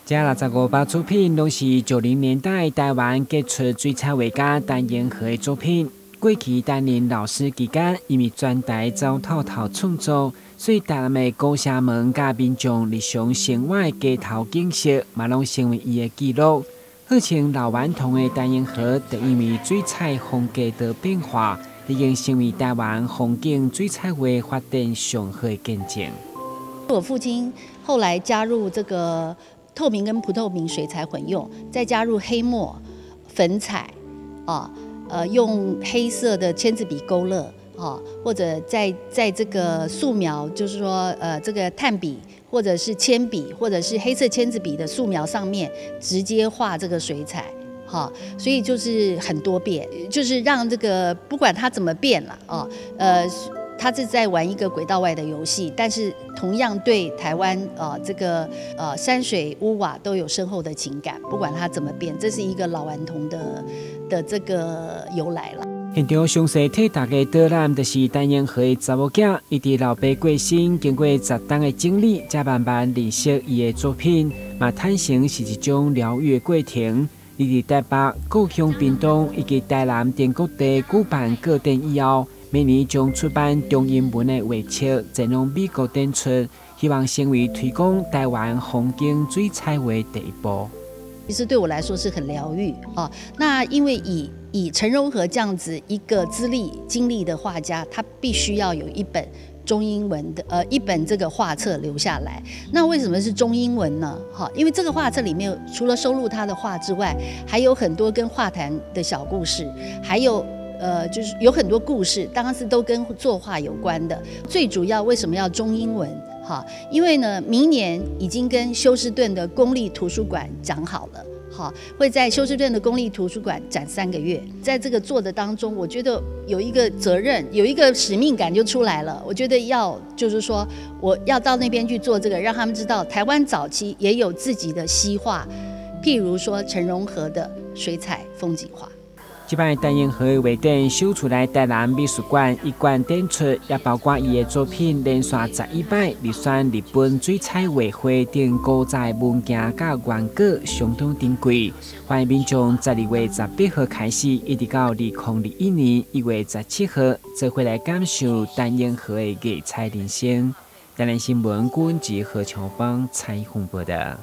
這65幅作品攏是90年代台灣傑出水彩畫家陳榮和的作品。過去擔任老師期間，因為全台走透透創作，所以台南的古城門佮民眾日常生活的街頭景色，嘛攏成為伊的記錄。號稱老頑童的陳榮和，就因為水彩風格的變化，已經成為台灣風景水彩畫發展上好的見證。我父親後來加入這個透明跟不透明水彩混用，再加入黑墨、粉彩，啊，用黑色的簽字筆勾勒，啊，或者在這個素描，就是說，這個炭筆或者是鉛筆或者是黑色簽字筆的素描上面直接畫這個水彩，哈，所以就是很多變，就是讓這個不管它怎麼變了，啊，他是在玩一個軌道外的遊戲，但是同樣對台灣這個山水屋瓦都有深厚的情感，不管他怎麼變，這是一個老頑童的這個由來了。現場詳細替大家導覽，就是陳榮和的查某囝，伊佇老爸過身，經過10冬的整理，才慢慢認識伊的作品，嘛坦承是一種療癒的過程。伊佇台北、高雄、屏東以及台南等各地舉辦個展以後，明年將出版中英文的畫冊，前往美國展出，希望成為推廣台灣風景水彩畫第一步。其實對我來說是很療癒啊。那因為以陳榮和這樣子一個資歷經歷的畫家，他必須要有一本中英文的一本這個畫冊留下來。那為什麼是中英文呢？哈，因為這個畫冊裡面除了收錄他的畫之外，還有很多跟畫壇的小故事，還有就是有很多故事，當然是都跟作畫有關的。最主要為什麼要中英文？哈，因為呢，明年已經跟休斯頓的公立圖書館講好了，哈，會在休斯頓的公立圖書館展3個月。在這個做的當中，我覺得有一個責任，有一個使命感就出來了。我覺得要就是說，我要到那邊去做這個，讓他們知道台灣早期也有自己的西畫，譬如說陳榮和的水彩風景畫。這擺陳榮和的畫展首次來台南美術館一館展出，也包括伊的作品連續11擺入選日本水彩畫會等古早文件佮原稿，相當珍貴。歡迎民眾12月18號開始，一直到2021年1月17號，做伙來感受陳榮和的藝彩人生。台南新聞郭文吉何長芳採訪報道。